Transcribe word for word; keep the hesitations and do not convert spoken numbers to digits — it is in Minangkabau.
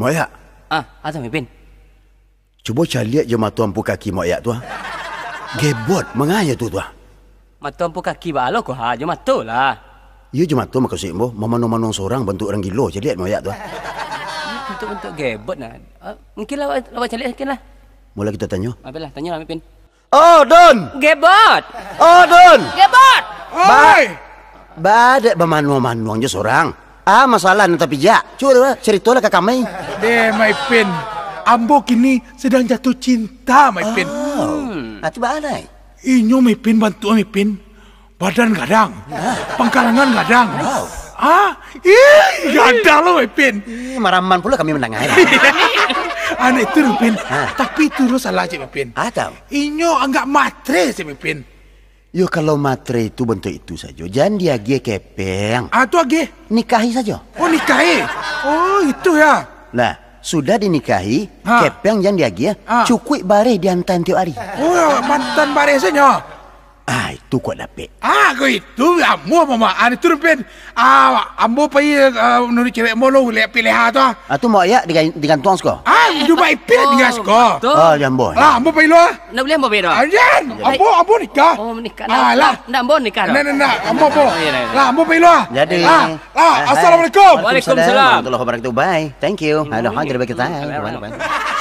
Mak Yak. Ah, ato Mipin. Cubo caliak jo mato ampu kaki Mak Yak tu, ah. Gebot, mangayo tu, tu, ah. Mato ampu kaki baa lo ko, ha, jo mato lah. Iyo jo mato mukasuik ambo, mamano-mano surang bantuak urang gilo, caliak Mak Yak tu, ah. Ini bantuak-bantuak gebot nah. Ah, mungkin lah, awak, awak caliak mungkin lah. Mula kito tanyo. Apalah, tanyo lah, Mipin. Oh, Don! Gebot! Oh, Don! Gebot! Ba-, Oi! Ba dek bamanuang-manuang jo surang. Ah, masalah nan tapijak. Cubo tu, ah, caritolah ka kami. Deh, Mak Ipin. Ambo kini sadang jatuah cinta, Mak Ipin. Oh. Hmm. Ah, tu baa lai? Inyo, Mak Ipin, bantuak, Mak Ipin. Badan gadang. Ah. Pangkalangan gadang. Wow. Ah, ih, gadang lo, Mak Ipin. Ih, maraman pulo kami mandanga. Anak itu, Mak Ipin. Ah. Tapi itu lo salah ciek, Mak Ipin. Ah, tau. Inyo anggak matre ciek, Mak Ipin. Yo, kalau matre itu bantuak itu sajo, jan diagiah kepeng. Ah, tu agiah? Nikahi sajo. Oh, nikahi. Oh, itu ya. Lah, sudah dinikahi, ha, kepeng jan diagiah, ha, cukuik bareh diantaan tiok ari. Oh, mantan bareh sajo. Ah, itu kok dapek. Ah, kok itu, ambo mamaan itu, Pin. Ah, ambo pai, ah, nuruik cewek ambo lo, liek pilihan tu, ah. Ah, tu Mak Yak digan-, digantuang siko? Ah, dubai pilihan siko. Betul. Oh, di ambo. Lah, ambo pai lo, ah. Ndak buliah ambo pai lo, ah. Anjan, ambo, ambo nikah. Oh, nikah. Ah, lah. Ndak ambo nikah lo. Ndak, ndak, ndak. Ambo, ambo. Oh, iya, iya. Lah, ambo pai lo, ah. Jadi, lah, lah, ah, hai. Assalamualaikum. Waalaikumsalam warahmatullahi wabarakatuh. Bye. Thank you. Halo, ha, kita. Bye, bye.